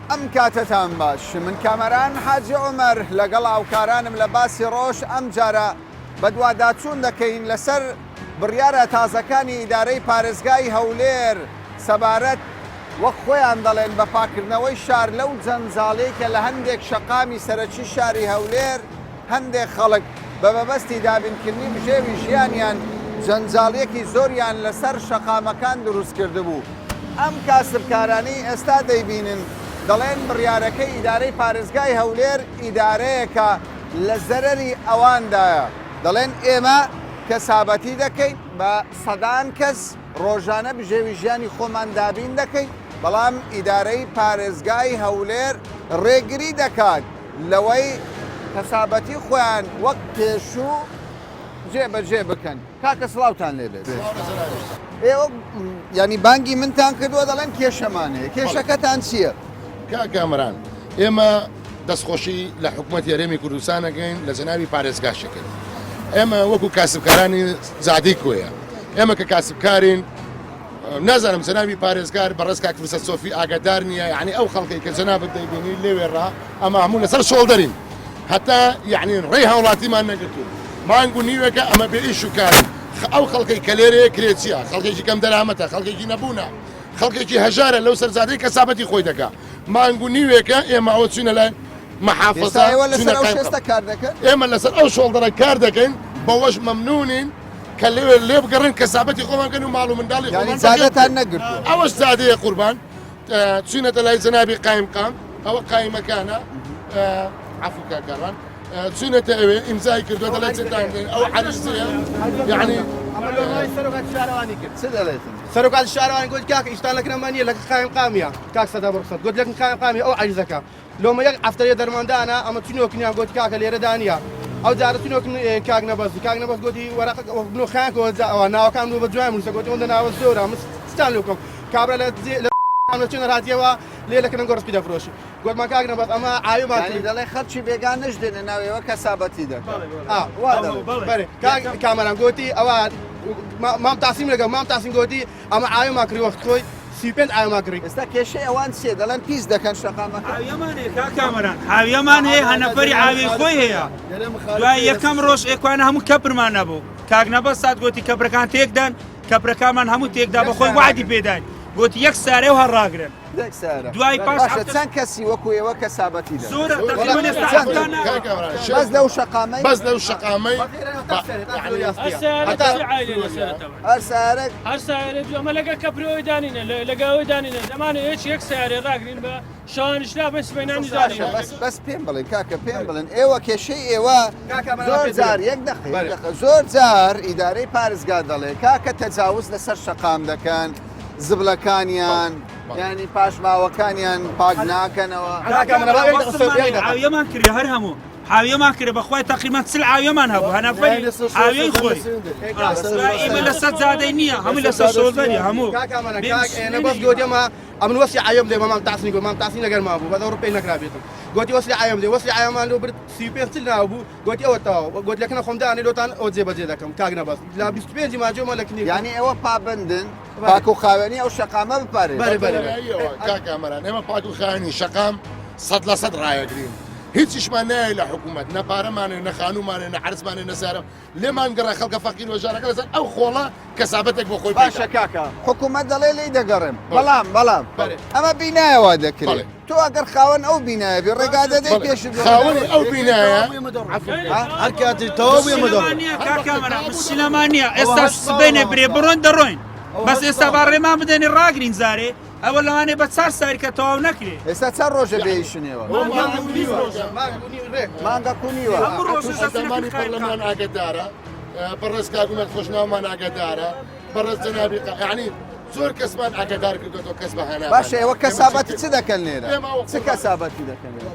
ئەم کاتەتان باش من کامەران حاجی عومەر لەگەڵ هاوکارانم لە باسی ڕۆژ ئەمجارە بەدواداچوون دەکەین لەسەر بڕیارە تازەکانی ئیدارەی پارێزگای هەولێر سەبارەت وەک خۆیان دەڵێن بە پاکردنەوەی شار لەو جەنجاڵیەی کە لە هەندێک شەقامی سەرەکی شاری هەولێر هەندێک خەڵک بە مەبەستی دابینکردنی بژێوی ژیانیان جەنجاڵیەکی زۆریان لەسەر شەقامەکان دروستکردبوو. ئەم کاسبکارانەی ئێستا دەیبینن دەڵێن بڕیارەکەی ئیدارەی پارێزگای هەولێر ئیدارەیەکە لە زەرەری ئەواندایە، دەڵێن ئێمە کەسابەتی دەکەین بە سەدان کەس ڕۆژانە بژێوی ژیانی خۆمان دابین دەکەین، بەڵام ئیدارەی پارێزگای هەولێر ڕێگری دەکات لەوەی کەسابەتی خۆیان وەک پێشوو جێبەجێ بکەن. کاکە سڵاوتان لێ بێت. ئێوە یانی بانگی منتان کردووە دەڵێن کێشەمان هەیە کێشەکەتان چییە؟ کاک کامەران ئێمە دەستخۆشی لە حکوومەتی هەرێمی کوردستان ئەکەین لە جەنابی پارێزگاش ئەکەین ئێمە وەکو کاسبکارانی زادەی کۆیە ئێمە کە کاسبکارین نازانم جەنابی پارێزگار بەڕێز کاک فرسەت سۆفی ئاگادار نییە یعنی ئەو خەڵکەی کە جەنابت دەیبینی لێوێ ڕا ئەمە هەموو لەسەر شۆڵدەرین هەتا یعنی ڕێی هاوڵاتیمان نەگرتوون مانگ و نیوێکە ئەمە بێ ئیش و کارن ئەو خەڵکەی کە لێرەیە کرێچیە خەڵکێکی کەم دەرامەتە خەڵکێکی نەبوونە خەڵکێکی هەژارە لەو سەرزادەی کەسابەتی خۆی دەکا مانگ و نیوێکە ئێمە ئەوە چوینە لای محافظە ئێوە لەسەر ئەو شێستە کار دەکەن ئێمە لەسەر ئەو شۆڵدەرە کار دەکەین بەوەش مەمنونین کە لەوێ لێ بگەڕێن کەسابەتی خۆمان بکەن و ماڵ و منداڵی یانی خۆمان زادەتان نەگرتووە ئەوەش زادەیە قوربان چوینەتە لای جەنابی قایمقام ئەوە قایمەکانە عەفو کاک کاروان چوینەتە ئەوێ ئیمزای کردووە دەڵێت چتان ئەو عەریزەیە یعنی چ دەڵێتن سەرۆکاتی شارەوانی گوت کاکە ئیشتان لەکنەمان نییە لە قایمقامیە کاک سەدا بڕخسەت گوت لەکن قایمقامی ئەو عەریزەکە لۆمە یەک ئەفتەرێ دەرماندانە ئەمە چنۆکنیان گوت کاکە لێرەدا نییە ئەو جارە چنۆکن کاک نەبەز کاک نەبەز گوتی وەرەقە بنۆ خیان کۆ ئەوە ناوەکان بۆ بە جوان نووسە گوتی ئەوەندە ناوە زۆرە من چتان لێ بکەم کابرا لە لە چێنە هاتیەوە لێ لە کنە گۆڕسپی دەفرۆشی گوتمان کاک نەبەز ئەمە ئاوێمان یانی دەڵێ خەڵکی بێگانەش دێنە ناو ئێوە کەسابەتی دەکەن ئا وا دەڵێ بەرێ کاک کامەران گوتی ئەوە مام تاسیم لەگەڵ مام تاسیم گوتی ئەمە ئاوێمان کڕی وەخت خۆی 35 ئاوێمان کڕی ئێستا کێشەی ئەوان چییە دەڵێن پیس دەکەن شەقامەکە حاویەمان هەیە کاک کامەران حاویەمان هەیە هەنەفەری ئاوی خۆی هەیە دوای یەکەم ڕۆژ ئێکوانە هەموو کەپرمان نەبوو کاک نەبەز سات گوتی کەپرەکان تێکدان کەپرەکانمان هەموو تێکدا بەخۆی وعدی پێداین گوتی یەک سارێ و هەر ڕاگرن یەک سارە دوای پاش باشە هەفتە چەند کەسی وەکو ئێوە کەسابەتی دەکەن زۆرە تەقریبا ئێستا چەند هەفتا ناوە. کاک کامەران بەس لەو شەقامەی بەس لەو شەقامەی هەر سەیارە چی عایلەی لەسەرە تەبعەن. هەر سەیارە هەر سەیارە دوو ئەمە لەگەڵ کەپرەوەی دانینە لەگەڵ ئەوەی دانینە دەمانەوێ یەک یەک سەیارەی ڕاگرین بە شەوانیش لا بەس سبەینانیش باشە دانینە بەس بەس پێم بڵێن کاکە پێم بڵێن ئێوە کێشەی ئێوە کاکە من زۆر پێت جار بڵێم. یەک دەقە یەک بەرێ. دەقە زۆر جار ئیدارەی پارێزگا دەڵێ کاکە تەجاوز لەسەر شەقام دەکەن زبڵەکانیان یانی پاشماوەکانیان پاک ناکەنەوە. کاکە من ڕا یەک دەقە سەر- یەک دەقە. حاویەمان کرد هەر هەموو حاویەمان کرد بەخوای تەقریبا 40 حاویەمان هەبوو هەنەفەری حاویەی خۆی ئیمە لەسەر جادەی نییە هەموو لەسەر شۆڵدەری هەموو کاکە من کاک ئێنە بەس گوتی ئەمە ئەمن وەسی عەیەم دێ مام تاسین گوت مام تاسین لەگەر ما بوو بەس ئەو ڕوو پێی نەکرابێتم گوتی وەسلی عەیەم دێ وەسلی عەیەمان لۆ برد 35 چل ناو بوو گوتی ئەوە تەواو گوت لەکنە خۆم دانێ لۆتان ئەوە جێبەجێ دەکەم کاک نەبەز لە 25 ماجۆمە لە کنی یانی ئێوە پابەندن پاک و خاوێنی ئەو شەقامە بپارێزن. بەرێ بەرێ بەرێ کاک کامەران ئێمە پاک و خاوێنی شەقام 100% ڕایەگرین هیچیشمان نایە لە حکوومەت نە پارەمانێ نە خانوومانێ نە عەرزمانێ نە سارە لێمان گەڕا خەڵکە فەقیر وەژارەکە لەسەر ئەو خۆڵە کەسابەتێک بۆ خۆی باشە کاکە حکوومەت دەڵێ لێی دەگەڕێم بەڵام بەڵام ئەمە بینایە وا دەکرێت تۆ ئەگەر خاوەن ئەو بینایە بی ڕێگا دەدەی پێش خاوەنی ئەو بینایە هەر کاتی تەواو بوو ئێمە دەڕۆین. کاک کامەران سینەما نییە ئێستا سبەینێ برێ بڕۆن دەڕۆین بەس ئێستا با ڕێمان بدەنی ڕاگرین زارێ ئەوە لەوانەیە بە چار ساریکە تەواو نەکرێ. ئێستا چەند ڕۆژە بێیشنێوە؟ مانگە کونیوە. هەموو ڕۆژە ئەندامانی پەرلەمان ئاگادارە بەڕێز کاک ئومێد خۆشناومان ئاگادارە بەڕێز جەنابی یعنی زۆر کەسمان ئاگادار کردۆتەوە کەس بە هانا باشە ئێوە کەسابەتی چ دەکەن لێرە؟ چ کەسابەتی دەکەن لێرە؟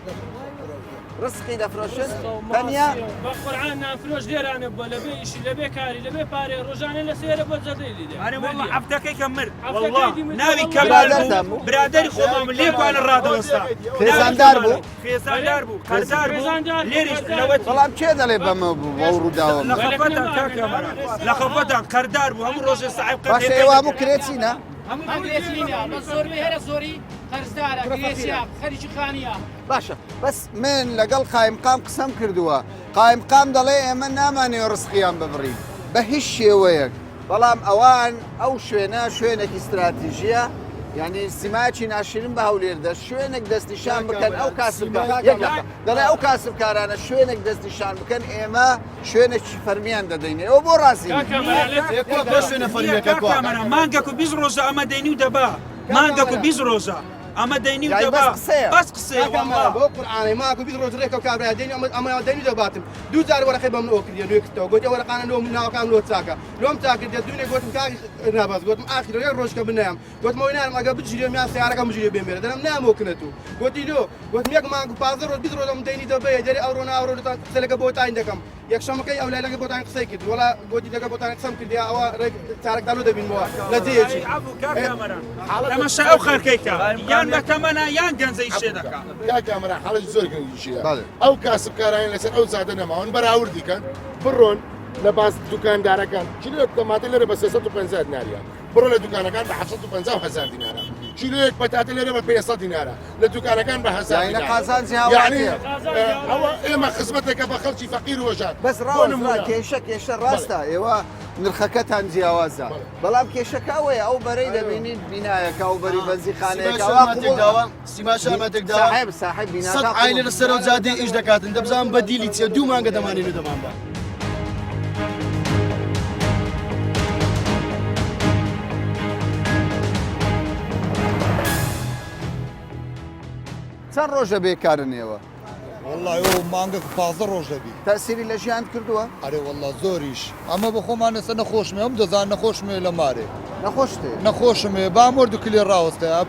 ڕزقی دەفرۆشن تەنیا؟ بە قورعان نانفرۆش لێرانە بووە لەبێ ئیشی لەبێ کاری لەبێ پارەی ڕۆژانە لە سێرە بۆ جەدەی لیدێ ئەرێ واللە عەبدەکەی کە مرد عەبدەکەی واللە دی مرد، ناوی واللە. کەمال برادەرتان بوو بوو؟ برادەری خۆمان بوو لێکوانە ڕادەوەستا خێزاندار بوو؟ خێزاندار بوو قەرزار بوو خێزاندار بوو، لێریش قەرزار لەوەتی بەڵام کێ دەڵێ بەمە بوو بەو ڕووداوە لە مرد؟ خەفەتان کاک کامەران لە خەفەتان قەردار بوو هەموو ڕۆژێ سەعیب باشە قەردێ ئێوە هەموو کرێچینە؟ هەموو کرێچی نییە بەس زۆربەی هەرە زۆری قەرزدارە کرێچیە خەریکی خانیە. باشە بەس من لەگەڵ قایمقام قسەم کردووە قایمقام دەڵێ ئێمە نامانەوێ ڕزقیان ببڕین بە هیچ شێوەیەک بەڵام ئەوان ئەو شوێنە شوێنێکی ستراتیژیە یعنی سیمایەکی ناشرین بە هەولێر دە شوێنێک دەستنیشان بکەن ئەو کاسبکار دەڵێ ئەو کاسبکارانە شوێنێک دەستنیشان بکەن ئێمە شوێنێکی فەرمیان دەدەین ئەوە بۆ ڕازی مانگەک و 20 ڕۆژە ئەمە دەینی و دەبا مانگەک و 20 ڕۆژە ئەمە دەینی و دەبا بەس قسەیە بۆ قورعانەی ماک و 20 ڕۆژ ڕێکەوت کابرا دەینی ئەمە ئەمە دەینی دەباتم دوو جار وەرەقەی بە من ئۆ کردیە نوێ کردەوە گوتی وەرەقانە لۆ ناوەکان لۆ چاکە لۆم چاکردە دوونێ گوتم کاک ناباز گوتم ئاخر یەک ڕۆژ کە بنیام گوتم ئەوەی نارم ئەگە بگیرێم یان سیارەکەم بگیرێ بێم بێرە دەرم نام وەکنە تو گوتی لۆ گوتم یەک مانگ و 15 ڕۆژ 20 ڕۆژ ئەم دەینی دەبەیە دەرێ ئەوڕۆ نا ئەوڕۆ لەتان قسە لەگە بۆتان دەکەم یەکشەمەکەی ئەو لای لەگە بۆتان قسەی کرد وەڵا گوتی لەگە بۆتان قسەم کردیا ئەوە ڕێک چارەکتان لۆ دەبینمەوە لە جێیەکی تەماشا ئەو خەرکەی کە یان بەتەمەنە یان گەنجەی شێ دەکا. کاک کامەران حاڵەتی زۆر گرنگیشی هەیە ئەو کاسبکارانەی لەسەر ئەو جادە نەماون بەراوردی کەن بڕۆن لە باز دوکاندارەکان کیلۆیەک تەماتە لێرە بە 350 دیناریە بڕۆ لە دوکانەکان بە 750 هەزار دینارە کیلۆیەک پەتاتە لێرە بە 500 دینارە لە دوکانەکان بە هەزار یانی لە دینارە قازانجی یعنی هاوڵاتیە. ئەوە ئێمە خزمەتێکە بە خەڵکی فەقیر و هەژار بەس بۆ ڕاست نمونە کێشە کێشە ڕاستە ئێوە نرخەکەتان جیاوازە بەڵام کێشەکە ئەوەیە ئەو بەرەی دەبینیت بینایەکە ئەو بەری بەنزیخانەیەکە وا قبوڵ سیماشانمان تێکداوە ساحێب ساحێب بیناکە سەد عایلە لەسەر ئەو جادەی ئیش دەکاتن دەبزانم بەدیلی چیە دوو مانگە دەمانێن و دەمانبا. چەند ڕۆژە بێکارن ئێوە؟ وەڵڵا ئەو مانگەک و 15 ڕۆژ دەبی. تەئسیری لە ژیانت کردووە؟ ئەرێ وەڵڵا زۆریش. ئەمە بە خۆمان ئێستا نەخۆشم هەیە هەموو دەزانن نەخۆشم هەیە لە مارێ. نەخۆشت هەیە؟ نەخۆشم هەیە با مۆرد و کلێ ڕاوەستایە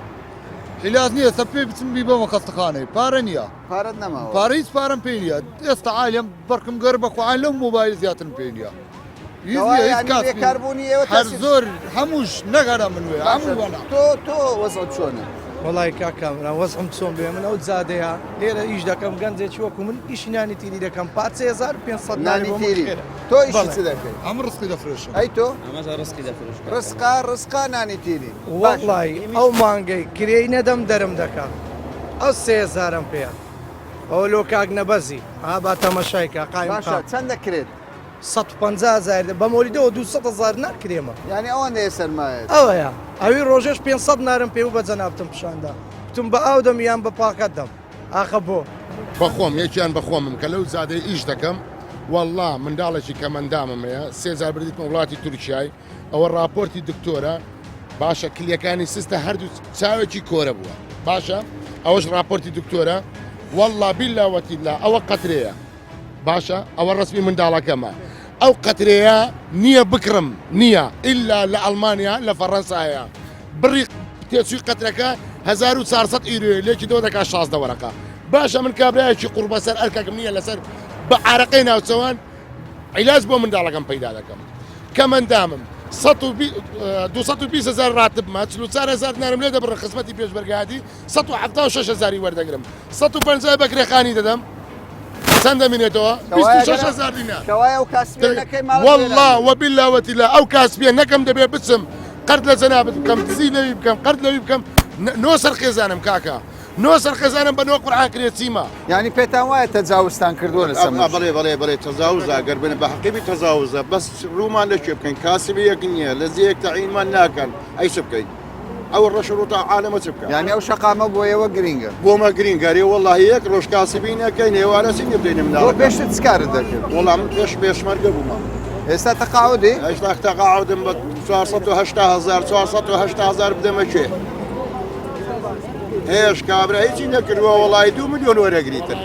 عیلاج نییە ئێستا پێی بچم بیبەمە خەستەخانەی پارە نییە. پارەت نەماوە؟ پارە هیچ پارەم پێ نییە ئێستا عالم بەڕکم گەر بە خوعان لەو مۆبایل زیاترم پێ نییە. هیچ نییە هیچ کاسبی بێکاربوونی ئێوە هەر زۆر هەمووش نەک هەر ئەمن وێ هەموو وەنا. تۆ تۆ وەزعت چۆنە؟ وەڵای کاک کامران وەزعم چۆن بێ من ئەو جادەیە لێرە ئیش دەکەم گەنجێکی وەکو من ئیشی نانی تیری دەکەم پارچە 1500 نانی تیری تۆ ئیشی چ دەکەی؟ ئەم ڕزقی دەفرۆشم. ئەی تۆ؟ ئەمەش ڕزقی دەفرۆشم. ڕزقا ڕزقا نانی تیری. وەڵای ئەو مانگەی کرێی نەدەم دەرم دەکا ئەو سێ هەزارەم پێیە ئەوە لۆ کاک نەبەزی ها با تەمەشای کا قایم باشە چەند دەکرێت؟ 150 هەزار بە مۆلیدەوە 200 هەزار ناکرێمە. یانی ئەوەندەیە سەرمایەت؟ ئەوەیە ئەوی ڕۆژێش 500 نارم پێ بوو بە جەنابتم پیشاندا گوتم بە ئاو دەم یان بە پاکەت دەم ئاخە بۆ؟ بەخۆم یەکیان بەخۆمم کە لەو جادەی ئیش دەکەم واللە منداڵێکی کەمەندامم هەیە سێ جار بردیتمە وڵاتی تورکیای ئەوە ڕاپۆرتی دکتۆرە باشە کلیەکانی سستە هەردوو چاوێکی کۆرە بووە باشە ئەوەش ڕاپۆرتی دکتۆرە واللە بیلا وەتیلا ئەوە قەترەیە باشە ئەوە ڕسمی منداڵەکەمە ئەو قەترەیە نییە بکڕم نییە ئللا لە ئەڵمانیا لە فەڕەنسایە بڕی تێچووی قەترەکە 1400 ئیرۆیە لێکی دەوە دەکات 16 وەرەقە باشە من کابرایەکی قوڕبەسەر ئەرکەکم نییە لەسەر بە عارەقەی ناوچەوان عیلاج بۆ منداڵەکەم پەیدا دەکەم کەمەندامم 220 هزار راتبمە 44 هزار دینارم لێ دەبڕن خزمەتی پێشمەرگایەتی 176 هزاری وەردەگرم 150 بە کرێخانی دەدەم چەند دەمینێتەوە 26 هزار دینار کەوایە ئەو کاسبیە نەکەی ماڵت والله وبالله وتیلا ئەو کاسبیە نەکەم دەبێ بچم قەرد لە جەنابت بکەم دزی لەوی بکەم قەرد لەوی بکەم نۆ سەر خێزانم کاکە نۆ سەر خێزانم بە نۆ قورعان کرێ چیمە. یانی پێتان وایە تەجاوزتان کردووە لەسەر مەرج؟ بەڵێ بەڵێ بەڵێ تەجاوزە گەر بن بە حەقی بی تەجاوزە بەس ڕوومان لە کوێ بکەین کاسبی یەک نییە لە جێیەک تەعینمان ناکەن ئەی چ بکەین ئەو ڕەش ڕووتە عالەمە چ بکە یانی ئەو شەقامە بۆ ئێوە گرینگە؟ بۆمە گرینگە ئەرێ وەڵاهی یەک ڕۆژ کاسبی نەکەین ئێوارە چی نیە بدەینە تۆ مناڵەکان پێشتر چ کارت دەکرد؟ وەڵا من پێش پێشمەرگە بوومە ئێستا تەقاعودی؟ ئێستا تەقاعودم بە 480 هەزار 480 هەزار بدەمە کێ؟ هێش کابرا هیچی نەکردووە وەڵی دو میلیۆن وەرەگریتن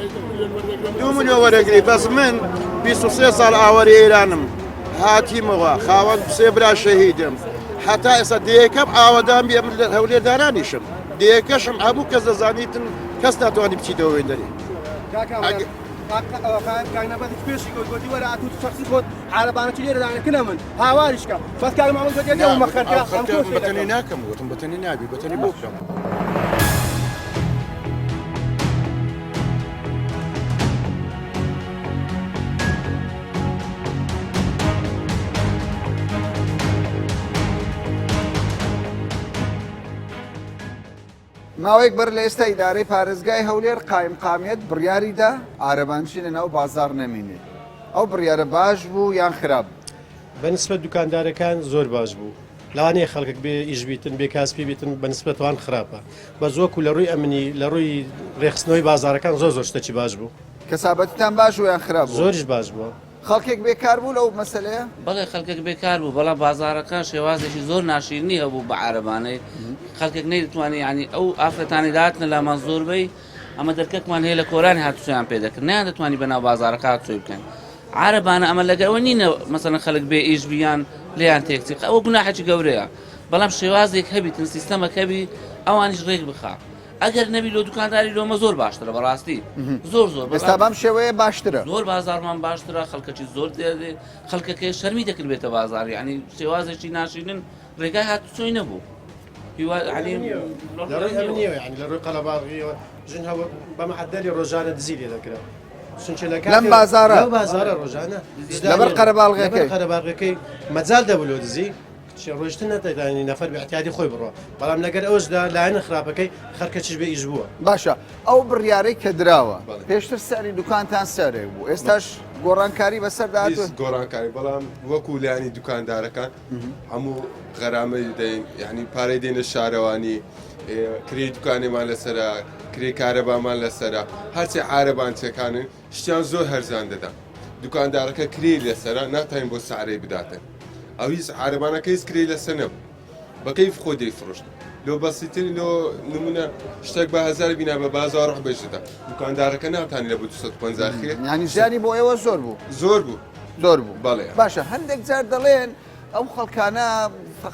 دو میلیۆن وەرەگری بەس من 23 ساڵ ئاوەری ئێرانم هاتیمەوە خاوەن سێ برا شەهیدم هەتا ئێستا دەیەکەم ئاوەدان بێ من لە هەولێر دانانیشم دەیەکەشم هەموو کەس دەزانیتن کەس ناتوانانی بچیتەوە وێندەری بەتەنی ناکەم وتم بەتەنی نابی بەتەنی بۆ بکەم. ماوەیەک بەر لە ئێستا ئیدارەی پارێزگای هەولێر قایمقامیەت بڕیاری دا عارەبانچی لەناو بازاڕ نەمینێت، ئەو بڕیارە باش بوو یان خراپ بوو؟ بە نسبەت دوکاندارەکان زۆر باش بوو لەوانەیە خەڵکێک بێ ئیش بیتن بێ کاسپی بیتن بە نسبەت وان خراپە بەس وەکو لە ڕووی ئەمنی لە ڕووی ڕێکخستنەوەی بازاڕەکان زۆر زۆر شتەکی باش بوو. کەسابەتتان باش بوو یان خراپ بوو؟ زۆریش باش بووە. خەڵکێک بێکار بوو لەو مەسەلەیە؟ بەڵێ خەڵکێک بێکار بوو بەڵام بازاڕەکە شێوازێکی زۆر ناشیرنی هەبوو بە عارەبانەی خەڵکێک نەیدەتوانی یانی ئەو ئافرەتانەی دەهاتنە لامان زۆربەی ئەمە دەرکەکمان هەیە لە کۆرانی هاتوچۆیان پێ دەکرد نەیان دەتوانی بەناو بازاڕەکە هاتوچۆی بکەن عارەبانە ئەمە لەگەر ئەوە نینە مەسەلەن خەڵک بێ ئیش بیان لێیان تێکچی ئەوە گوناحێکی گەورەیە بەڵام شێوازێک هەبیتن سیستەمەک هەبی ئەوانیش ڕێک بخا ئەگەر نەبی لۆ دوکانداری لۆمە زۆر باشترە بەڕاستی زۆر زۆر ئێستا بەم شێوەیە باشترە زۆر بازارمان باشترە خەڵکەکی زۆر دێ خەڵکەکەی شەرمی دەکرد بێتە بازار یعنی شێوازێکی ناشرین ڕێگای هاتوچۆی نەبوو هیوا یعنی لە ڕووی ئەمنیەوە یعنی لە ڕووی قەلەباڵغیەوە ژن هەبوو بە معەدەلی ڕۆژانە دزی لێ دەکرا چونکە لە لەم بازارە لەو بازارە ڕۆژانە لەبەر قەرەباڵغەکەی لەبەر قەرەباڵغەکەی مەجال دەبوو لۆ دزی چی ڕۆیشتن نەتەتانی نەفەر بە اعتیادی خۆی بڕۆ بەڵام لەگەر ئەوشدا لایەنە خراپەکەی خەرکەچش بێ ئیش بووە. باشە ئەو بڕیارەی کە دراوە پێشتر سعری دوکانتان سعرێک بوو ئێستاش گۆڕانکاری بەسەردا هاتووە؟ هیچ گۆڕانکاری بەڵام وەکو لایەنی دوکاندارەکان هەموو غەرامەی دەین یعنی پارەی دێنە شارەوانی کرێی دوکانێمان لەسەرە کرێی کارەبامان لەسەرە هەرچی عارەبانچەکانن شتیان زۆر هەرزان دەدا دوکاندارەکە کرێی لەسەرە ناتوانین بۆ سعرەی بداتن ئەو هیچ عارەبانەکە هیچ کرێی لەسەر نەبوو بە کەیف خۆی دەیفرۆشت لۆ بەسیترین لۆ نمونە شتێک بە هەزار بینا بە بازاڕ بێژێتە دوکاندارەکە ناتانی لە بۆ 250 خێ یانی زیانی بۆ ئێوە زۆر بوو زۆر بوو زۆر بوو بەڵێ باشە هەندێک جار دەڵێن ئەو خەڵکانە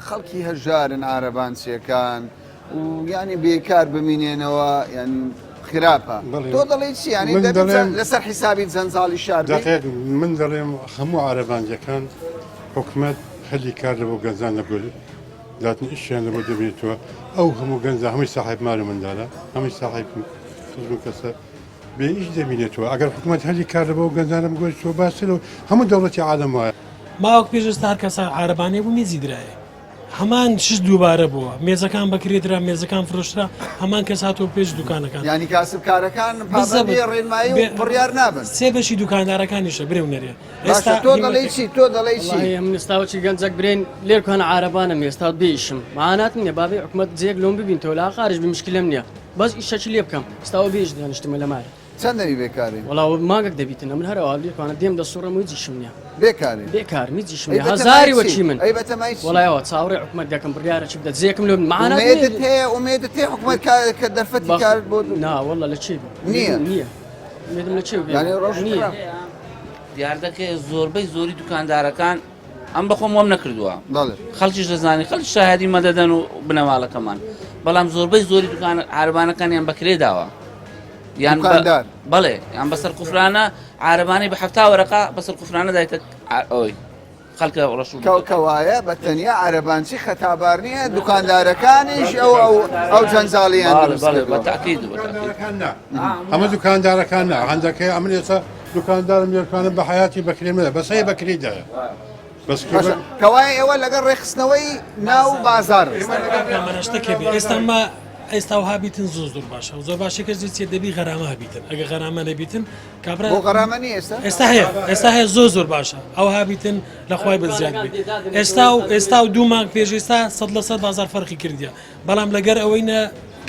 خەڵکی هەژارن عارەبانچیەکان و یانی بێکار بمینێنەوە یان خراپە تۆ دەڵێی چی یانی من دەڵێم لەسەر حیسابی جەنجاڵی شار بێ؟ دەقیق من دەڵێم هەموو عارەبانجەکان حکومەت هەلی کار لە بۆ گەنجان لە بۆ داتن ئیشیان لە بۆ دەبێتەوە ئەو هەموو گەنجە هەمووی ساحێب مال و مندالە هەمووی ساحێب خزم و کەسە بێ ئیش دەبینێتەوە ئەگەر حکومەت هەلی کار لە بۆ گەنجانە بگۆرێتەوە باشترە و هەموو دەوڵەتی عالەم وایە. ماوەک پێش ئێستا هەر کەسە عارەبانەی بوو مێزی درایە هەمان شت دووبارە بووە مێزەکان بەکرێ درا مێزەکان فرۆشرا هەمان کەس هاتەوە پێش دوکانەکان یانی کاسبکارەکان پابەندی ڕێنمایی و بڕیار نابن سێ بەشی دوکاندارەکانیشە برێ و نەرێ باشە تۆ دەڵێی چی تۆ دەڵێی چی وەڵاهی ئەمن ئێستا وەکی گەنجەک برێن لێر کوانە عارەبانم ئێستا بێ ئیشم معاناتم نیە بابەی حکومەت جێیەک لۆم ببینتەوە لە خارج بی مشکلەم نیە بەس ئیشەکی لێ بکەم ئێستا ئەوە بێ ئیش دانیشتمە لە مارێ چەند دەبی بێکاری؟ وەڵا مانگەک دەبیتن ئەمن هەر ئەوە لێ کوانە دێم دەسوڕێم و هیچ ئیشم نیە بێکاری؟ بێکارم هیچ ئیشم ئەی نیە بەتەمای هەزاری چی؟ وەکی من ئەی بەتەمای چی؟ وەڵا ئەوە چاوەڕێ حکومەت دەکەم بڕیارە چی بدە جێیەکم لۆ معانات نیە ئومێدت هەیە ئومێدت هەیە حکومەت کار کە دەرفەتی بەخ کارت بۆ نا وەڵا لە چێ بی نییە نییە ئومێدم لە چێ بێ یانی ڕۆژ نییە خراپ دیاردەکەی زۆربەی زۆری دوکاندارەکان ئەم بەخۆم وەم نەکردووە خەڵکیش دەزانانی خەڵک شاهدی مەدەدەن و بنەماڵەکەمان بەڵام زۆربەی زۆری دوکان عربانەکانیان بەکرێ داوە یان بەڵێ یان بەسەر قفرانە عربانی بە هەفتا وەرەقە بەسەر قفرانە دایتە ئەوی خەڵکە ڕەش کەوایە بە تەنیا عربانچی خەتابار نییە دوکاندارەکانیش ئەو ئەو ئەو جەنجاڵیان ئەمە دوکاندارەکان نا هەندەکەی ئەمن ئێستا دوکاندارم لێرکانم بە حیاتی بەکرێ مەدە بەس هەیە بەکرێی دایە بەس کەوایە ئێوە لەگەڵ ڕێکخستنەوەی ناو بازار ئێستا ما ئێستا وها بیتن زۆر زۆر باشە زۆر باشە کەس چێ دەبی غەرامە هەبیتن ئەگە غەرامە نەبیتن کابرا بۆ غەرامە نییە ئێستا ئێستا هەیە ئێستا هەیە زۆر زۆر باشە ئەو هابیتن لە خوای بە زیاد بێت ئێستا و ئێستا و دوو مانگ پێش ئێستا سەد لە سەد بازار فەرقی کردیە بەڵام لەگەر ئەوەی نە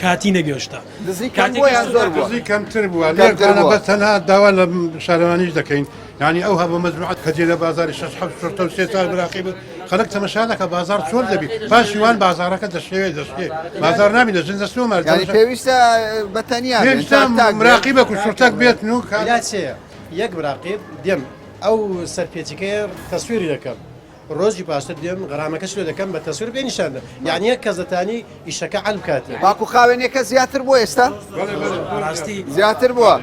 کاتی نەبی شتا دزی کەم بووە یان زۆر بووە؟ دزی کەمتر بووە کەمتر لێرانە بووە. بەس تەنها داوا لە شارەوانیش دەکەین یعنی ئەو هەبە مەزروعات کە جێ لە بازاری شەش حەفت شورتە و سێ چار براقی بوو خەڵک تەمەشا دەکا بازار چۆن دەبی پاشی وان بازارەکە دەشێوێ دەشکێ بازار نابی دەژن دەستەوە مار یانی پێویستە بە تەنیا بێن، پێویستە تاک تاک بێن. مراقیبەک و شورتەک بێتن و کار لا چێ یەک مراقیب دێم ئەو سەرپێچیکەیە تەسویری دەکەم ڕۆژی پاشتر دێم غەرامەکەش لۆ دەکەم بە تەسویر پێ نیشان دەم یانی یەک کەس دەتانی ئیشەکە عەل بکاتێ. پاک و خاوێنیەکە زیاتر بووە ئێستا؟ زیاتر بووە؟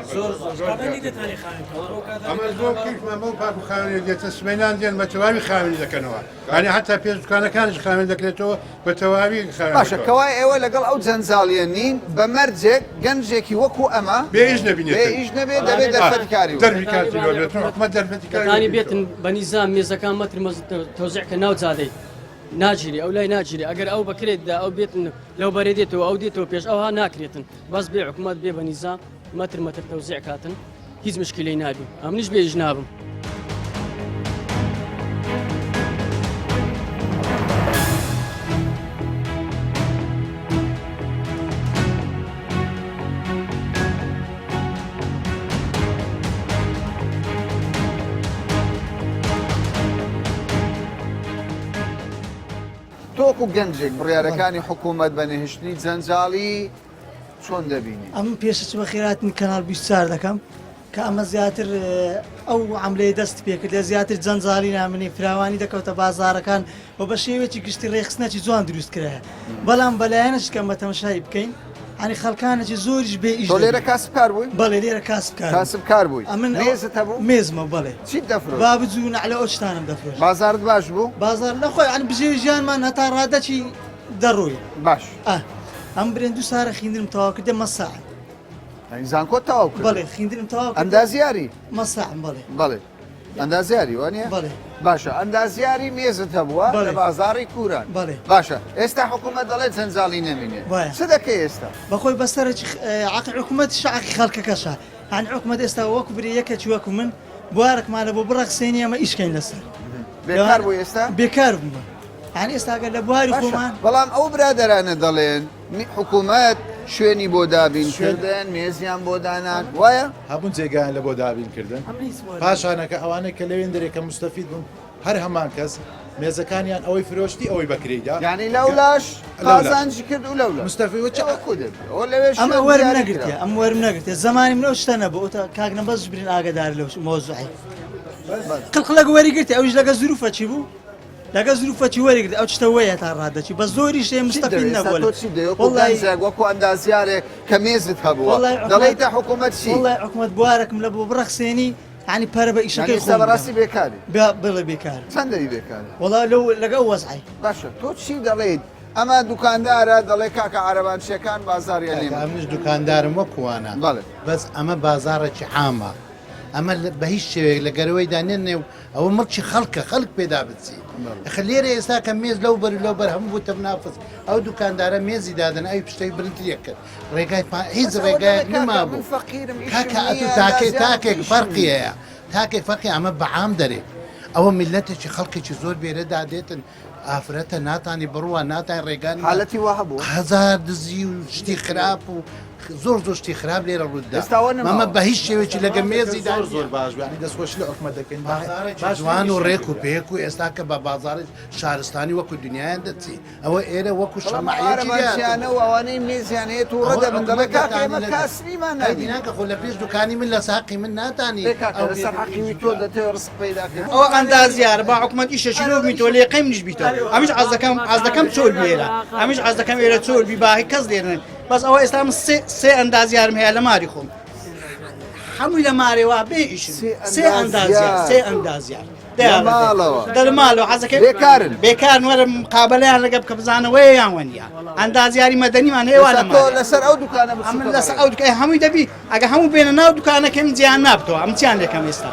ئەمە زۆر کەیفمان بەو پاک و خاوێنیە دێتە سبەینان دێن بە تەواوی خاوێنی دەکەنەوە یانی حەتا پێش دوکانەکانیش خاوێن دەکرێتەوە بە تەواوی خاوێن باشە دەکەنەوە. کەوایە ئێوە لەگەڵ ئەو جەنجاڵیە نین بە مەرجێک گەنجێکی وەکو ئەمە بێ ئیش نەبینێتن بێ ئیش نەبێت دەبێت دەرفەتی کاری دەرفی کاری لۆ بێت حکومەت دەرفەتی کاری دەتانی بێتن بە نیزام مێزەکان مەتر مەز تەوزیع کە ناو جادەی. ناگیری ئەو لای ناگیری ئەگەر ئەو بەکرێت دا ئەو بێتن لەو بەرێ دێتەوە ئەو دێتەوە پێش ئەوها ناکرێتن بەس بێ حکوومەت بێ بە نیزام مەتر مەتر تەوزیع کاتن هیچ مشکلەی نابی ئەمنیش بێ ئیش نابم. تۆ وەکو گەنجێک بڕیارەکانی حکوومەت بە نەهێشتنی جەنجاڵی چۆن دەبینی؟ ئەمن پێشچ بە خێراتنی کەناڵ 24 دەکەم کە ئەمە زیاتر ئەو عەملەی دەست پێکرد زیاتر جەنجاڵی نامنی فراوانی دەکەوتە بازارەکان و بە شێوەیەکی گشتی ڕێکخستنێکی جوان دروست کرایە بەڵام بەلایەنش کە مە تەمەشای بکەین ئەنی خەڵکانێکی زۆریش بێ ئیش تۆ لێرە کاسبکار بووی؟ بەڵێ لێرە کاسبکار بووم. کاسبکار بووی ئەمن ئەو- مێزت هەبوو؟ مێزمە بەڵێ چیت دەفرۆشت؟ بابج و نەعلە ئەو شتانەم دەفرۆشت. بازاڕت باش بوو؟ بازاڕ لە خۆی ئەنی بژێوی ژیانمان هەتا ڕادەکی دەڕۆی. باش. ئا ئەم برێن دوو سارە خیندنم تەواو کردێ مەساعم. یانی زانکۆت تەواو کرد؟ بەڵێ خیندنم تەواو کرد. ئەندازیاری؟ مەساعم بەڵێ. بەڵێ. ئەندازیاری وانە؟ بەڵێ. باشە ئەندازیاری مێزت هەبووە لە بازاڕی کوران بەڵێ. باشە ئێستا حکوومەت دەڵێت جەنجاڵی نەمینێ وایە. چ دەکەی ئێستا؟ بەخۆی بەسەرەکی عەقی حکوومەت شەعقی خەڵکەکەشە یانی حکوومەت ئێستا وەکو برێ یەکەکی وەکو من بوارێکمان لە بۆ بڕەخسێنی ئەمە ئیشکەین لەسەر بێکار بووی ئێستا؟ بێکار بوومە یانی ئێستا گەر لە بواری باشە خۆمان بەڵام ئەو برادەرانە دەڵێن حکوومەت شوێنی بۆ دابین کردن مێزیان بۆ دانان وایە؟ هەبوون جێگایان لە بۆ دابین کردن پاشانەکە ئەوانەی کە لەوێن دەرێ کە مستەفید بوون هەر هەمان کەس مێزەکانیان ئەوەی فرۆشتی ئەوەی بەکرێیدا یعنی لەولاش قازانجی کرد و لەولا مستەفی وچ ئەمە وەرم نەگرتێ ئەم وەرم نەگرتێ زمانی من ئەو شتە نەبوو ئەوتا کاک نەبەز برین ئاگادار لەو مۆزوعی قڵقلەک وەری گرتێ ئەویش لەگە زروفە چی بوو لەگە زروفەکی وەریگرت ئەو شتە وەیە تا ڕادەچی بە زۆری شێ مستەقیل نەبووە تۆ چی دەوێت وەکو گەنجێک وەکو ئەندازیارێک کە مێزت هەبووە دەڵێیتە حکوومەت چی؟ وەڵای حکوومەت بوارێکم لە بۆ بڕەخسێنی یانی پەرە بە ئیشەکەی خۆم بەڕاستی بێکاری بڵێ بێکار چەند دەری بێکاری وەڵا لەو لەگە ئەو وەزعی باشە تۆ چی دەڵێیت ئەمە دوکاندارە دەڵێ کاکە عەرەبانچیەکان بازاریان لێ منیش دوکاندارم وەکوانە بەس ئەمە بازاڕێکی عامە ئەمە بە هیچ شێوەیەک لە گەرەوەیدا نیە نێو ئەوە مڵکی خەڵکە خەڵک پێدا بچی ئەخە لێرە ئێستا کە مێز لەو بەر و لەو بەر هەموو بووتە منافس ئەو دوکاندارە مێزی دادەن ئەوی پشتەوی برنتریەک کرد ڕێگای پا هیچ ڕێگایەک نەمابوو کاکە ئەتوو تاکێک تاکێک فەرقی هەیە تاکێک فەرقی ئەمە بەعام دەرێ ئەوە میلەتێکی خەڵکێکی زۆر بێرەدا دێتن ئافرەتە ناتانی بڕوا ناتان ڕێگان حالەتی وا هەبوو هەزار دزی و شتی خراپ و زۆر زۆر شتی خراپ لێرە ڕوودا مەمە بە هیچ شێوێکی لەگە مێزی زۆر زۆر باش بوو دەستخۆشی لە حکومەت دەکەین جوان و ڕێک و پێک و ئێستا کە بە بازاڕی شارستانی وەکو دنیایان دەچی ئەوە ئێرە وەکو شەماعەتیانە و ئەوانەی مێزیان هەیە تووڕە دەبن دەڵێ کاکە ئێمە کاسبیمان نابین کە خۆ لە پێش دوکانی من لە ساقی من ناتانی لەسەر حەقی تۆ دەتەوێ ڕزق پەیدا کەی ئەوە ئەندازیارە با حکومەت ئیشەکی لۆ ببیتەوە لێقەی منیش بیتەوە ئەمیش عەز دەکەم عەز دەکەم چۆل بی ئێرە ئەمیش عەز دەکەم ئێرە چۆل بی باهی کەس لێرە نەبی بەس ئەوە ئێستا من سێ سێ ئەندازیارم هەیە لە ماری خۆم هەمووی لە مارێ وا بێ ئیشن سێ ئەندازیار سێ ئەندازیار لە ماڵەوە. دە لە ماڵەوە حەزەکەی بێکارن. بێکارن وەرە مقابەلەیان لەگە بکە بزانە وەیە یان وەنیە ئەندازیاری مەدەنیمان هەیە وا لە ئێستا تۆ مارێ. لەسەر ئەو دوکانە ئەمن بچووکە لەسەر بەڕێ. ئەو دوکە هەمووی دەبی ئەگە هەموو بێنە ناو دوکانەکەی من جیان نابتەوە ئەم چیان لێکەم ئێستا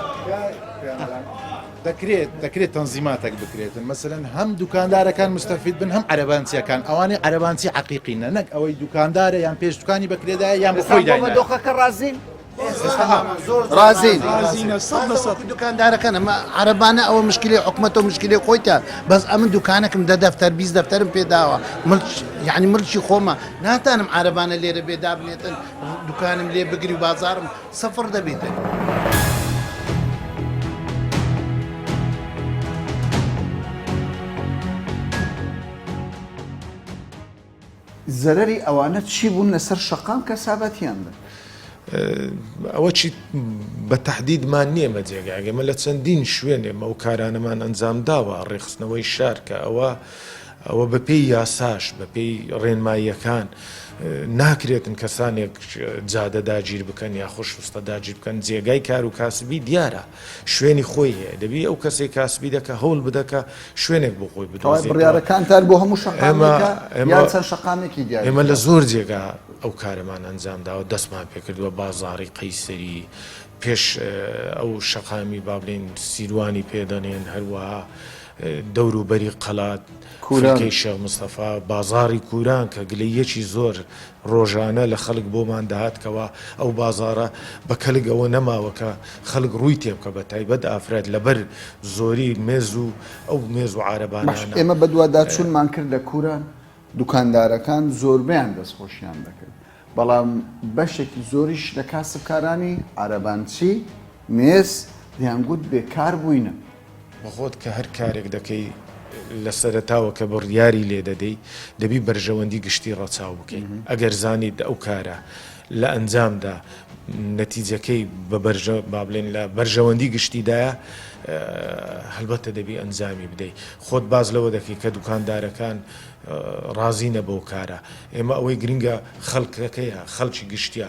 دەکرێت دەکرێت تەنزیماتێک بکرێتن مەسەلەن هەم دوکاندارەکان مستەفید بن هەم عەرەبانچیەکان ئەوانەی عەرەبانچی عەقیقینە نەک ئەوەی دوکاندارە یان پێش دوکانی بەکرێدایە یان بە خۆی ئێستا بۆ بە داینایە. دۆخەکە ڕازین؟ ڕازین دوکاندارەکان ئەمە عەرەبانە ئەوە مشکلی حکومەتە و مشکلی خۆیتە بەس ئەمن دوکانەکم دە دەفتەر 20 دەفتەرم پێداوە ملک یعنی ملکی خۆمە ناتانم عەرەبانە لێرە بێ دابنێتن دوکانم لێ بگری و بازارم سفر دەبیتن. زەرەری ئەوانە چی بوون لەسەر شەقام کەسابەتیان بن؟ ئەوە چی بە تەحدیدمان نییە مە جێگایەک ئێمە لە چەندین شوێن ئێمە ئەو کارانەمان ئەنجام داوە ڕێکخستنەوەی شار کە ئەوە ئەوە بەپێی یاساش بەپێی ڕێنماییەکان ناکرێتن کەسانێک جادە داگیر بکەن یاخۆ شوستە داگیر بکەن جێگای کار و کاسبی دیارە شوێنی خۆی هەیە دەبی ئەو کەسەی کاسبی دەکە هەوڵ بدە کە شوێنێک بۆ خۆی کەوایە بدۆزێتەوە. بڕیارەکانتان بۆ هەموو ئێمە شەقامێکە ئێمە یان چەند شەقامێکی دیاری ئێمە لە کراوە؟ زۆر جێگا ئەو کارەمان ئەنجام داوە دەستمان پێکردووە بازاڕی قەیسەری پێش ئەو شەقامی با بڵێین سیروانی پێ دەنێن هەروەها. دەوروبەری قەلات، فلکەی شێخ مستەفا، بازاڕی کوران کە گلەییەکی زۆر ڕۆژانە لە خەڵک بۆمان دەهات کەوا ئەو بازاڕە بە کەلک ئەوە نەماوە کە خەڵک ڕووی تێبکە بە تایبەت ئافرەت لەبەر زۆری مێز و ئەو مێز و باش عارەبانانە. ئێمە بەدواداچوونمان کرد لە کوران دوکاندارەکان زۆربەیان دەستخۆشیان دەکرد بەڵام بەشێکی زۆریش لە کاسبکارانی عارەبانچی مێز دەیانگوت بێکار بووینە. بەخۆت کە هەر کارێک دەکەی لە سەرەتاوە کە بڕیاری لێ دەدەی دەبی بەرژەوەندی گشتی ڕەچاو بکەی ئەگەر زانیت ئەو کارە لە ئەنجامدا نەتیجەکەی بە بەرژە با بڵێن لە بەرژەوەندی گشتیدایە هەلبەتە دەبی ئەنجامی بدەی خۆت باز لەوە دەکەی کە دوکاندارەکان ڕازینە بەو کارە ئێمە ئەوەی گرنگە خەڵکەکەیە خەڵکی گشتیە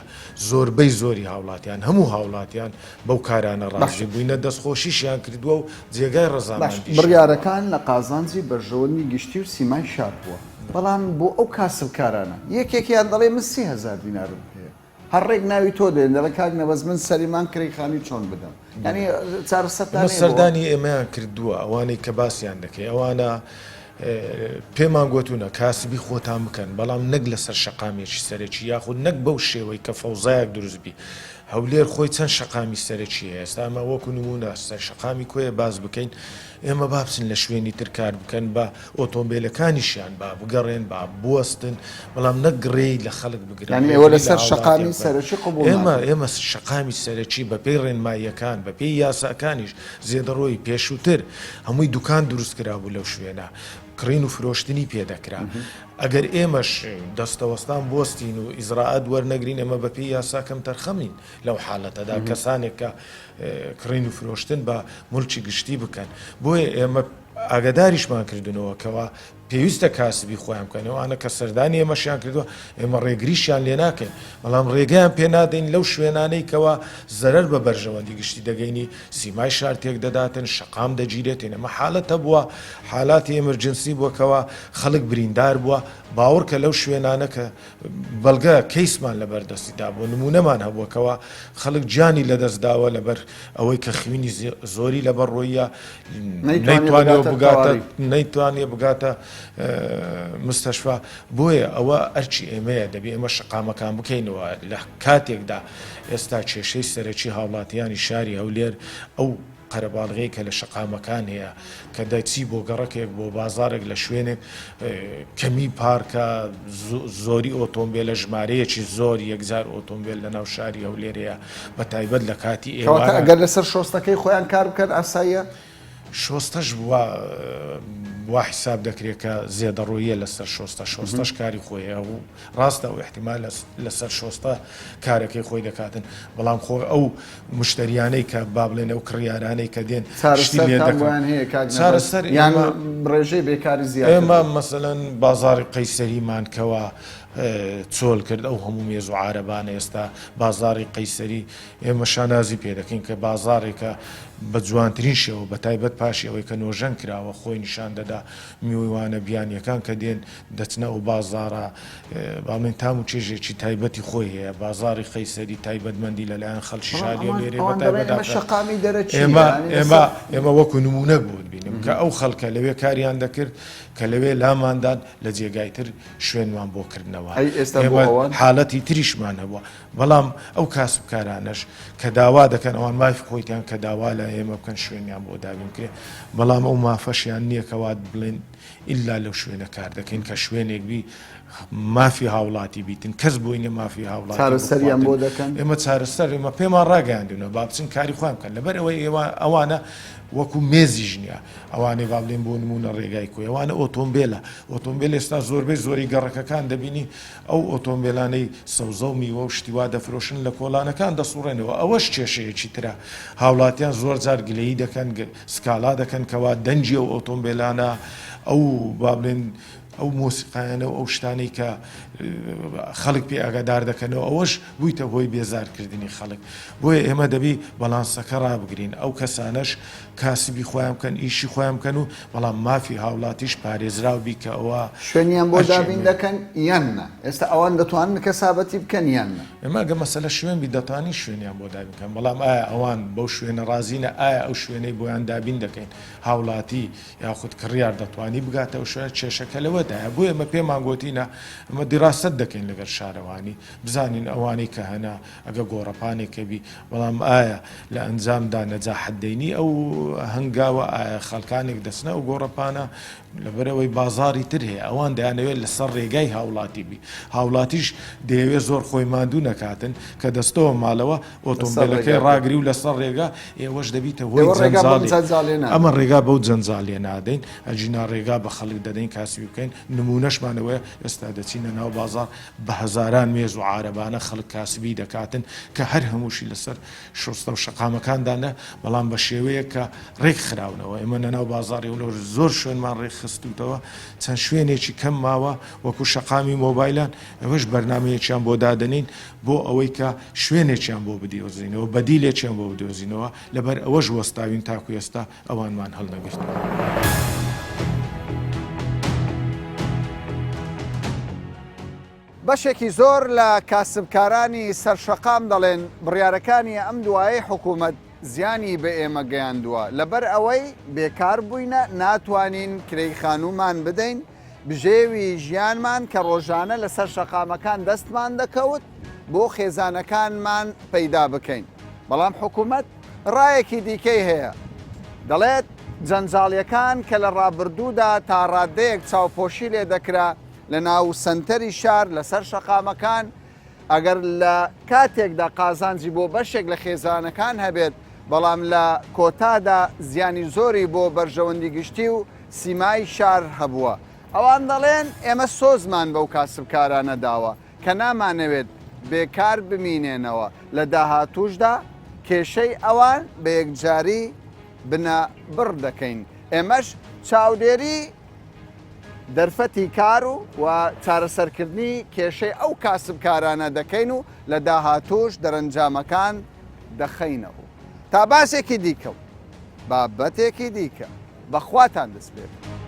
زۆربەی زۆری هاوڵاتیان هەموو هاوڵاتیان بەو کارانە ڕازی بووینە دەستخۆشیشیان کردووە و جێگای باش ڕەزامەندیشن. بڕیارەکان لە قازانجی بەرژەوەندی گشتی و سیمای شار بووە، بەڵام بۆ ئەو کاسبکارانە یەکێکیان دەڵێ من 3000 دینارم پێیە هەر ڕێک ناوی تۆ دێن دەڵێ کاک نەبەز من سەری مانگ کرێی خانووی چۆن بدەم یانی چارەسەرتان ئێمە هەیە بۆ؟ سەردانی ئێمەیان کردووە ئەوانەی کە باسیان دەکەی ئەوانە پێمان گۆتوونە کاسبی خۆتان بکەن بەڵام نەک لەسەر شەقامێکی سەرەکی یاخود نەک بەو شێوەی کە فەوزایەک دروست بی هەولێر خۆی چەند شەقامی سەرەکی هەیە ئێستا ئەمە وەکو نموونە سەر شەقامی کۆیە باس بکەین ئێمە با بچن لە شوێنی تر کار بکەن با ئۆتۆمبیلەکانیشیان با بگەڕێن با بوەستن بەڵام نەک ڕێی لە خەڵک بگرن یانی ئێوە ڕێگری لە لەسەر هاوڵاتیان شەقامی بکەن سەرەکی قبوڵ ئێمە ناکەن. ئێمە شەقامی سەرەکی بەپێی ڕێنماییەکان بەپێی یاساکانیش زێدەڕۆیی پێشووتر هەمووی دوکان دروست کرابوو لەو شوێنە کڕین و فرۆشتنی پێ دەکرا ئەگەر ئێمەش دەستەوەستان بوەستین و ئیجرائات وەرنەگرین ئێمە بەپێی یاسا کەمتەرخەمین لەو حالەتەدا کەسانێک کە کڕین و فرۆشتن بە مولکی گشتی بکەن بۆیە ئێمە ئاگاداریشمان کردنەوە کەوا پێویستە کاسبی خۆیان بکەن ئەوانە کە سەردانی ئێمەشیان کردووە ئێمە ڕێگریشیان لێ ناکەین بەڵام ڕێگەیان پێ نادەین لەو شوێنانەی کەوا زەرەر بە بەرژەوەندی گشتی دەگەینی سیمای شار تێک دەداتن شەقام دەگیرێتین ئەمە حالەت هەبووە حالاتی emergency بووە کەوا خەڵک بریندار بووە باوەڕکە لەو شوێنانە کە بەڵگە کەیسمان لەبەر دەستی دابوو نمونەمان هەبووە کەوا خەڵک گیانی لەدەست داوە لەبەر ئەوەی کە خوینی زۆری لەبەر ڕۆیە نەیتوانیوە بگاتە نەیتوانیە بگاتە مستەشفا بۆیە ئەوە ئەرکی ئێمەیە دەبێ ئێمە شەقامەکان بکەینەوە لە کاتێکدا ئێستا کێشەی سەرەکی هاوڵاتیانی شاری هەولێر ئەو قەرەباڵغیی کە لە شەقامەکان هەیە، کە دەچی بۆ گەڕەکێک، بۆ بازاڕێک لە شوێنێک کەمی پارکە، زۆری ئۆتۆمبێلە، ژمارەیەکی زۆر یەکجار ئۆتۆمبێل لەناو شاری هەولێر هەیە، بە تایبەت لە کاتی کەواتە ئێواران. ئەگەر لەسەر شۆستەکەی خۆیان کار بکەن ئاساییە؟ شۆستەش وا وا حیساب دەکرێت کە زێدەڕۆییە لەسەر شۆستە، شۆستەش کاری خۆی هەیە و ڕاستە ئەو ئیحتیمالە لەسەر شۆستە کارەکەی خۆی دەکاتن، بەڵام خۆ ئەو مشتەریانەی کە با بڵێن ئەو کڕیارانەی کە دێن شتی لێ چارەسەرتان دەکڕن بۆیان هەیە کاک نەبەز چارەسەر یان ئێمە ڕێژەی بێکاری زیاتر ئێمە بوو؟ مەسەلەن بازاڕی قەیسەریمان کەوا چۆل کرد ئەو هەموو مێز و عارەبانە ئێستا بازاڕی قەیسەری ئێمە شانازی پێ دەکەین کە بازاڕێکە بە جوانترین شێوە بە تایبەت پاشی ئەوەی کە نۆژەن کراوە خۆی نیشان دەدا میوانە بیانیەکان کە دێن دەچنە ئەو بازاڕە با بڵێین تام و چێژێکی تایبەتی خۆی هەیە، بازاڕی قەیسەری تایبەتمەندی لەلایەن خەڵکی بەڵام شاری ئەوان هەولێرێ بە ئەوان دەڵێن تایبەت ئێمە ئافرەت شەقامی دەرەکییە ئێمە یانی ئێمە لەسەر ئێمە وەکو نموونەک بۆت بینم کە ئەو خەڵکە لەوێ کاریان دەکرد کە لەوێ لاماندان لە جێگای تر شوێنمان بۆ کردنەوە ئەی ئێستا بۆ ئێمە ئەوان؟ حالەتی تریشمان هەبووە بەڵام ئەو کاسبکارانەش کە داوا دەکەن ئەوان مافی خۆیتیان کە داوا لە ئێمە بکەن شوێنیان بۆ دابین بکرێ بەڵام ئەو مافەشیان نییە کەوا بڵێن ئیلا لەو شوێنە کار دەکەین کە شوێنێک بی مافی هاوڵاتی بیتن کەس بۆی نیە مافی هاوڵاتی چارەسەریان بۆ بخواتن دەکەن؟ ئێمە چارەسەر ئێمە پێمان ڕاگەیاندونە با بچن کاری خۆیان بکەن لەبەر ئەوەی ئێوە ئەوانە وەکو مێزیش نییە ئەوانەی با بڵێن بۆ نمونە ڕێگای کۆی ئەوانە ئۆتۆمبێلە ئۆتۆمبێل ئێستا زۆربەی زۆری گەڕەکەکان دەبینی ئەو ئۆتۆمبێلانەی سەوزە و میوە و شتی وا دەفرۆشن لە کۆڵانەکان دەسوڕێنەوە ئەوەش کێشەیەکی ترە هاوڵاتیان زۆر جار گلەیی دەکەن سکاڵا دەکەن کەوا دەنگی ئەو ئۆتۆمبێلانە ئەو با بڵێن. ئەو مۆسیقایانە و ئەو شتانەی کە خەڵک پێ ئاگادار دەکەنەوە ئەوەش بوویتە هۆی بێزارکردنی خەڵک بۆیە ئێمە دەبی بەڵانسەکە ڕابگرین ئەو کەسانەش کاسبی خۆیان بکەن ئیشی خۆیان بکەن و بەڵام مافی هاوڵاتیش پارێزراو بی کە ئەوە شوێنیان بۆ دابین دەکەن یان نا؟ ئێستا ئەوان دەتوانن کەسابەتی بکەن یان نا؟ ئێمە ئەگەر مەسەلە شوێن بی دەتوانین شوێنیان بۆ دابین کەن بەڵام ئایا ئەوان بەو شوێنە ڕازینە ئایا ئەو شوێنەی بۆیان دابین دەکەین هاوڵاتی یاخود کڕیار دەتوانی بگاتە ئەو شوێنە کێشەکە لەوەدایە بۆیە ئێمە پێمان گۆتینە ئەمە دیراسەت دەکەین لەگەر شارەوانی بزانین ئەوانەی کە هەنە ئەگە گۆڕەپانێک هەبی بەڵام ئایا لە ئەنجامدا نەجاحەت دەینی ئەو هەنگاوە ئایا خەڵکانێک دەچنە ئەو گۆڕەپانە لەبەرئەوەی بازاڕی تر هەیە ئەوان دەیانەوێت لەسەر ڕێگای هاوڵاتی بی هاوڵاتیش دەیەوێت زۆر خۆی ماندوو نەکاتن کە دەستەوە ماڵەوە ئۆتۆمبێلەکەی ڕاگری و لەسەر ڕێگا ئێوەش دەبیتە هۆی جەنجاڵی ئەمە ڕێگا بەو جەنجاڵیە نادەین ئەگینا ڕێگا بە خەڵک دەدەین کاسبی بکەین نمونەشمان ئەوەیە ئێستا دەچینە ناو بازاڕ بە هەزاران مێز و عارەبانە خەڵک کاسبی دەکاتن کە هەر هەمووشی لەسەر شۆستە و شەقامەکاندا نە، بەڵام بە شێوەیەک کە ڕێک خراونەوە. ئێمە لەناو بازاڕی هەولێر زۆر شوێنمان ڕێک خستووتەوە، چەند شوێنێکی کەم ماوە وەکوو شەقامی مۆبایلان، ئەوەش بەرنامەیەکیان بۆ دادەنێین بۆ ئەوەی کە شوێنێکیان بۆ بدۆزینەوە، بەدیلێکیان بۆ بدۆزینەوە، لەبەر ئەوەش وەستاوین تاکوو ئێستا ئەوانمان هەڵنەگرتووە. بەشێکی زۆر لە کاسبکارانی سەر شەقام دەڵێن، بڕیارەکانی ئەم دوایەی حکومەت زیانی بە ئێمە گەیاندووە، لەبەر ئەوەی بێکار بووینە ناتوانین کرێی خانوومان بدەین، بژێوی ژیانمان کە ڕۆژانە لەسەر شەقامەکان دەستمان دەکەوت بۆ خێزانەکانمان پەیدا بکەین، بەڵام حکومەت ڕایەکی دیکەی هەیە دەڵێت، جەنجاڵیەکان کە لە ڕابردوودا تا ڕادەیەک چاوپۆشی لێدەکرا لە ناو سەنتەری شار لەسەر شەقامەکان، ئەگەر لە کاتێکدا قازانجی بۆ بەشێک لە خێزانەکان هەبێت، بەڵام لە کۆتادا زیانی زۆری بۆ بەرژەوەندی گشتی و سیمای شار هەبووە. ئەوان دەڵێن ئێمە سۆزمان بەو کاسبکارانە داوە کە نامانەوێت بێکار بمینێنەوە، لە داهاتووشدا کێشەی ئەوان بە یەکجاری بنەبڕ دەکەین. ئێمەش چاودێری دەرفەتی کار و و چارەسەرکردنی کێشەی ئەو کاسبکارانە دەکەین و لە داهاتووش دەرەنجامەکان دەخەینە ڕوو. تا باسێکی دیکە و بابەتێکی دیکە بە خواتان دەسپێرم.